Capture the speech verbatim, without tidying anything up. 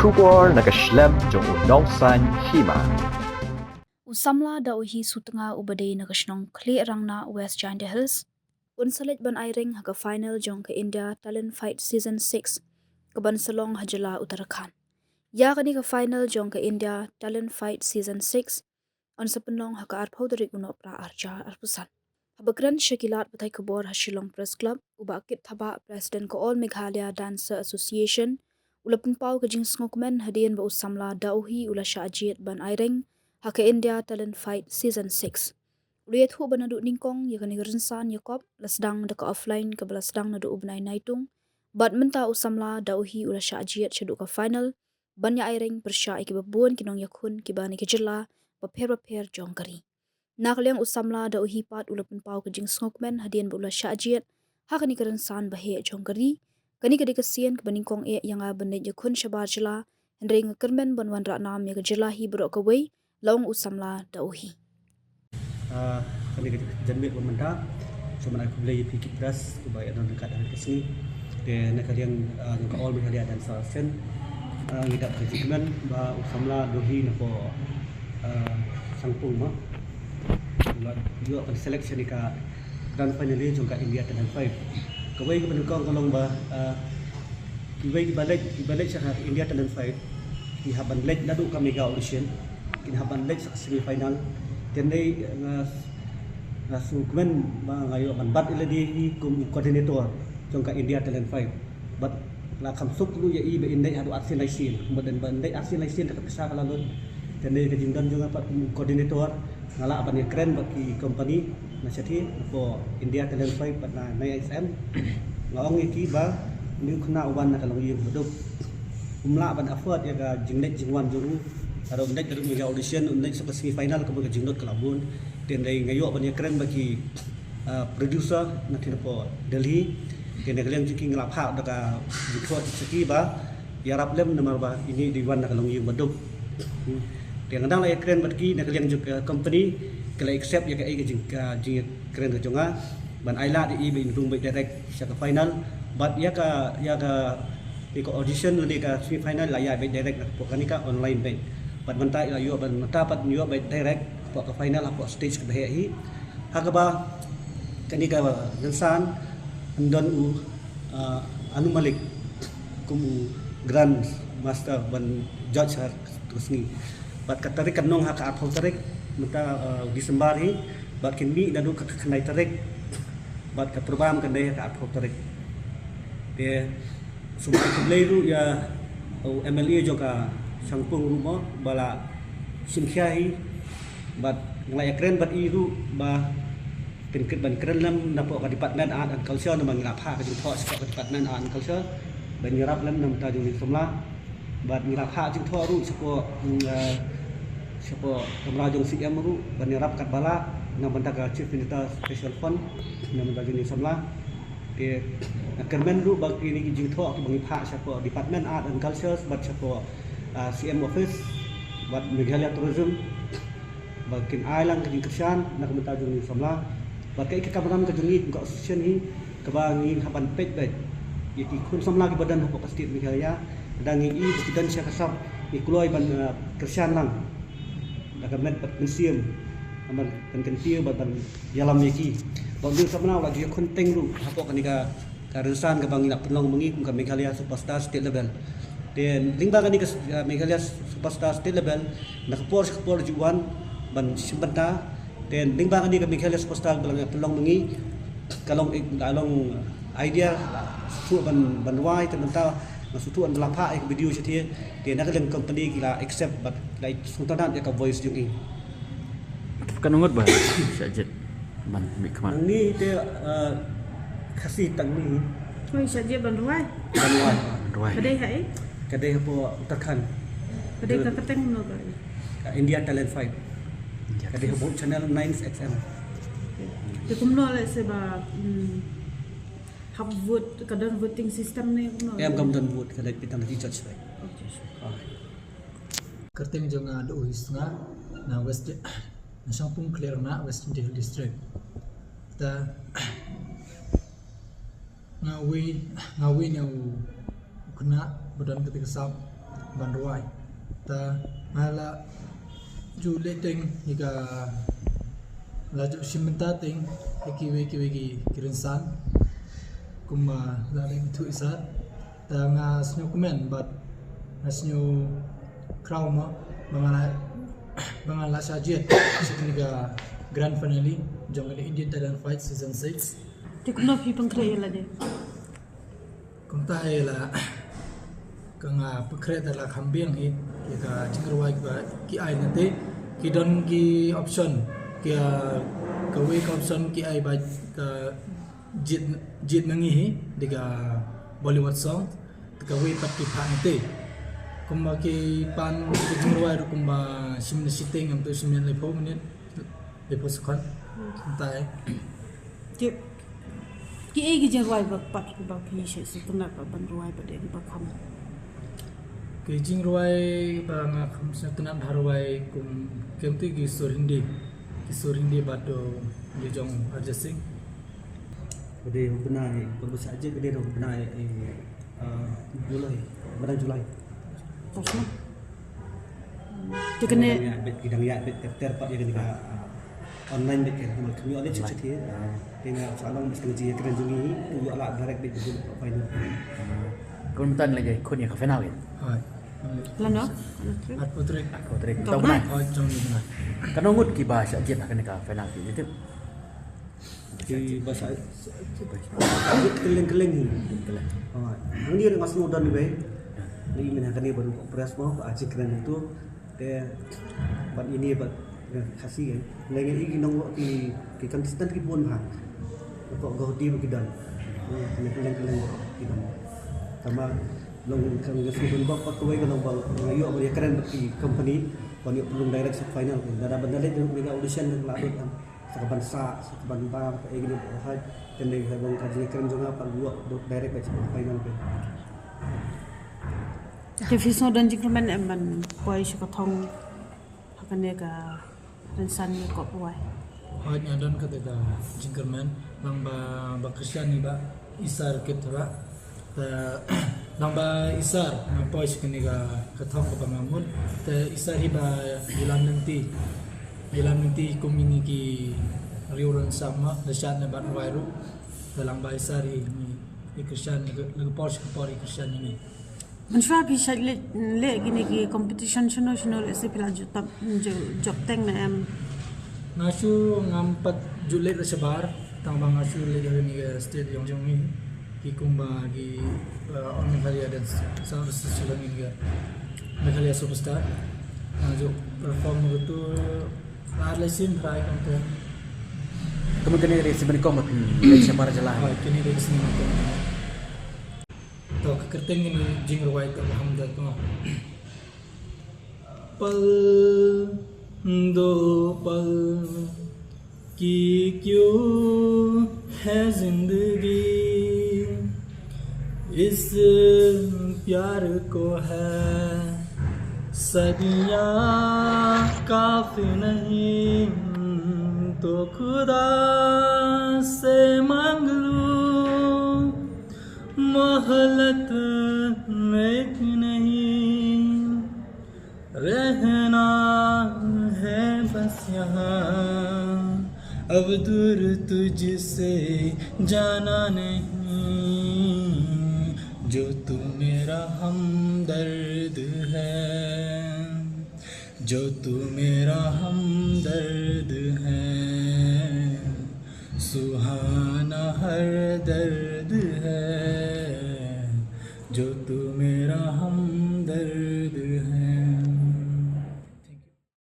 Khubor na ka shlem jong u nongsaiñ hima. U samla Dauhi Sutnga uba dei na ka shnong Khlieh Rangna, West Jaintia Hills, un sa leit ban aireng ha ka final jong ka India Talent Fight Season six, kaban sa long ha jylla Uttarakhand. Ïa kane ka final jong ka India Talent Fight Season six yn sa pynlong ha ka arphew tarik u Nohprah arhajar arphew san. Haba kren sha ki lad pathai khubor ha Shillong Press Club, u Bah Kit Thabah, President ka All Meghalaya Dancer Association, u la pynpaw ka jingsngewkmen hadien ba u samla Dauhi u la shah jied ban aireng ha ka India Talent Fight Season six. U la ïathuh ba naduh nyngkong ïa kane ka rynsan ïakop la sdang da ka offline kaba la sdang naduh u bnai Naitung, bad mynta u samla Dauhi u la shah jied shaduh ka final ban ïa aireng pyrshah ïa kiba bun ki nongïakhun kiba na ki jylla bapher bapher jong ka ri. Na ka liang u samla Dauhi pat u la pynpaw ka jingsngewkmen hadien ba u la shah jied ha kane ka rynsan baheh jong ka ri. Kane ka dei ka sien kaba nyngkong eh ïa nga ban leit ïakhun shabar jylla, hynrei nga kyrmen ban wanrah nam ïa ka jylla hi baroh kawei, la ong u samla Dauhi. Ah, kane ka janmiet ba mynta, sngewbha khublei ïa phi ki press kiba ïa don ryngkat ha ka sngi. Te na ka liang, ah, jong ka All Meghalaya Dancer Association, ah, ngi dap ka jingkmen ba u samla Dauhi napoh, ah, Shangpung ma, u la ïoh ban select sha kane ka grand finale jong ka India Talent Fight. Kawei kaba nyngkong ka long ba, ah, kiwei kiba leit, kiba leit sha ka India Talent Fight, ki hap ban leit naduh ka mega audition, kin hap ban leit sha ka semi final. Te hynrei nga, nga sngewkmen ba nga ïoh ban bat ïa lade hi kum u coordinator jong ka India Talent Fight. Bad la kham suk ruh ïa i ba in leit haduh arsien laisien. Bad ban leit arsien laisien te ka pisa ka la lut. Te hynrei ka jingdon jong nga pat kum u coordinator, nga lah ban ïakren bad ki company na shathie, napoh India Talent Fight bad na Nine X M. Nga ong ïa ki ba une u khynnah u wan na ka longïing baduk, um lah ban afford ïa ka jingleit jingwan jong u. Ka ruh um leit, ka ruh um leit audition, um leit sha ka semi final, kaba ka jinglut ka la bun. Te hynrei nga ïoh ban ïakren bad ki, ah, producer na ki napoh Delhi. Te na ka liang jong ki nga la phah da ka jingthoh sha ki ba ïarap lem namar ba ine i dei i wan na ka longïing baduk. Hmm. Te nga dang la ïakren bad ki na ka liang jong ka company, ki la accept ïa kaei ka jing, ka jingkren ka jong nga ban ai lad ïa i ba in rung beit direct sha ka final. Bad ïa ka, ïa ka, ïa ka audition lane ka semi final la ïa beit direct napoh kane ka online beit. Bad mynta i la ïoh ban, mynta pat ïoh beit direct hapoh ka final hapoh stage kaba heh hi. Ha kaba kane ka rynsan yn don u, ah, Anu Malik kum u Grand Master ban judge ha ka sngi. Bad ka tarik kan long ha ka arphew tarik mynta, ah, December hi. Bad kin mih naduh ka khyndai tarik. Bad ka program kan dei ha ka arphew tarik. Te sngewbha khublei ruh ïa u M L A jong ka Shangpung ruh mo ba la shim khia hi. Bad nga la ïakren bad i ruh ba kin kit ban kren lem napoh ka Department Art and Culture, namar ngi la phah ka jingthoh shapoh ka Department Art and Culture ban ïarap lem na bynta jong i samla. Bad ngi la phah jingthoh ruh shapoh, mm, eh, shapoh kamra jong C M ruh ban ïarap katba lah na bynta ka Chief Minister Special Fund na bynta jong i samla. Te nga kyrmen ruh ba kine ki jingthoh kiba ngi phah shapoh Department Art and Culture bad shapoh, ah, C M Office bad Meghalaya Tourism ba kin ai lang ka jingkyrshan na ka bynta jong i samla. Bad kaei ka kamram ka jong ngi kum ka association hi kaba ngi hap ban peit beit ïa ki khun samla kiba don hapoh ka state Meghalaya. Lada ngi i ba ki don sha ka sap, ngi kloi ban, ah, kyrshan lang da ka met bad mynsiem, ban, ban kyntiew bad ban ïalam ïa ki. Bad u samla u la ju ïakhun teng ruh hapoh kane ka, ka rynsan kaba ngi la pynlong ma ngi kum ka Meghalaya Superstar State Level. Te lyngba kane ka, ah, Meghalaya Superstar State Level, na ka por sha ka por ju wan ban shim bynta. Te lyngba kane ka Meghalaya Superstar ba la pynlong ma ngi, ka long, ka long idea shuh ban, ban rwai, te mynta nga shu tuh ban la phah ïa ka video shathie. Te na ka liang company ki la accept bad ki la sngewtynnat ïa ka voice jong i. Katno ngut ba shah jied ban mih khmat? Nangne te, eh, Khasi tang ni. Oi, shah jied ban rwai. Ban rwai. Rwai. Ka dei ha i? Ka dei hapoh Uttarakhand. Ka dei ka kyrteng kumno ka? Ka India Talent Fight. India Talent. Ka dei hapoh channel Nine X M. Te kumno lehse ba, mm, hap vote, ka don voting system ne kumno? Em, kam don vote, ka dei pynban ki judge beit. Okay, sure. Ah. Kyrteng jong nga Dauhi Sutnga, na West, na Shangpung Khlieh Rangna, West Jaintia Hills District. Ta nga wei, nga wei na u khynnah ba don kata ka sap. ban rwai. Ta nga la ju leh teng ïa ka, la ju shim bynta teng ïa kiwei kiwei ki, ki rynsan kumba la leh ki thuh isar. Ta nga sngew kmen bad nga sngew khraw mo ba nga la, ba nga la shah jied sha kane ka grand finale jong ka Indian Talent Fight Season six. Te kumno phi pynkhreh ïa lade? Kumta hi la ka nga pynkhreh da la kham biang hi ïa ka jingrwai ba ki ai na te, ki don ki option, ki, ah, kawei ka option ki ai ba ka jied, jied na ngi hi da ka Bollywood song, da kawei pat ki phah na te. Kumba ki pan ki jingrwai ruh kumba shim na shiteng ngam tu shim na lephew minit, lephew second. Kumta hi. Tip. Ki ei ki jingrwai ba pat ki ba phi sngewtynnat ba ban rwai ba dei ki ba kham? Ki jingrwai ba nga kham sngewtynnat ha rwai kum kem ti ki sur Hindi. Ki sur Hindi ba to ki jong Arjit Singh. Ba dei u bnai, ba ba sa je ba dei u bnai, eh, ah, July, bnai July. Te kane. Ki dang ïa bet, ki dang ïa bet ter ter pat ïa kane ka, ah, online bet kan, kumba kynmaw ale chit chit hi. Te nga sa long bes kane ji ïa kren jong ngi, u ïa la direct bet jong final. Kumta lagi khun ïa ka final kan? Hai. Lano? Arphew tarik. Arphew tarik. Tau bnai. Hai, jong ngi bnai. Katno ngut ki ba shah jied ha kane ka final ki jied? Ki ba sa, kylleng kylleng hi. Kylleng. Ha, hangne nga sngew don ni bai. Ni mynta kane baru press mo, ba aji kren tu. Te bad ine bad Khasi kan. Ngi ngi nong ki, ki contestant ki bun ha. Ko go di ki don. Kylleng kylleng ki don. Tama long kan ga sibun ba pat kawei ka long ba nga ïoh ba ïa kren bad ki company. Ban ïoh pynlong direct sha final. Lada ban da leit mega audition la dot. Sa ka ban sah, sa ka ban bam, ka ei kine ba haj, kane ka ban ka jingkren jong nga pat, direct bad sha ka final bad. Te phi sngew don jingkyrmen em ban poi sha ka thong ha kane ka rynsan ïakop rwai? Hooid, nga don kata ka jingkyrmen, nang ba, ba kyrshan ïa i Bah Isar Kit Hara. Te nang ba Isar nga poi sha kane ka, ka thong kaba nga mut. Te Isar hi ba ïalam lynti, ïalam lynti kum ine ki riew rynsan ma, da shad ne bad rwai ruh. Te nang ba Isar hi ngi, i kyrshan, i ka, i ka por sha ka por i kyrshan ïa ngi. Mynshuwa phi shait leh, leh kine ki competition shano shano, lehse phi la jop, jop, jop teng ne em? Nga shu ngam pat ju leh da shabar, tang ba nga shu leh da kine ki stage jong jong ngi, ki kumba ki, uh, All Meghalaya Dance, South East Shillong, kine ki Meghalaya Superstar. Nga ju perform ruh tu ar lai sien try kumta. Kumne kine ki sien ban kong ba phi leh shabar jylla. Hooid, kine ki sien ban kong. To ka kyrteng kane jingrwai ka ba hamdard mo. पल दो पल की क्यों है जिंदगी, इस प्यार को है सदियां काफी नहीं, तो खुदा से मांग लूं मोहलत एक नहीं, रहना है बस यहाँ, अब दूर तुझसे जाना नहीं, जो तू मेरा हमदर्द है, जो तू मेरा हमदर्द है, सुहाना हर दर्द है, जो तू मेरा हमदर्द है।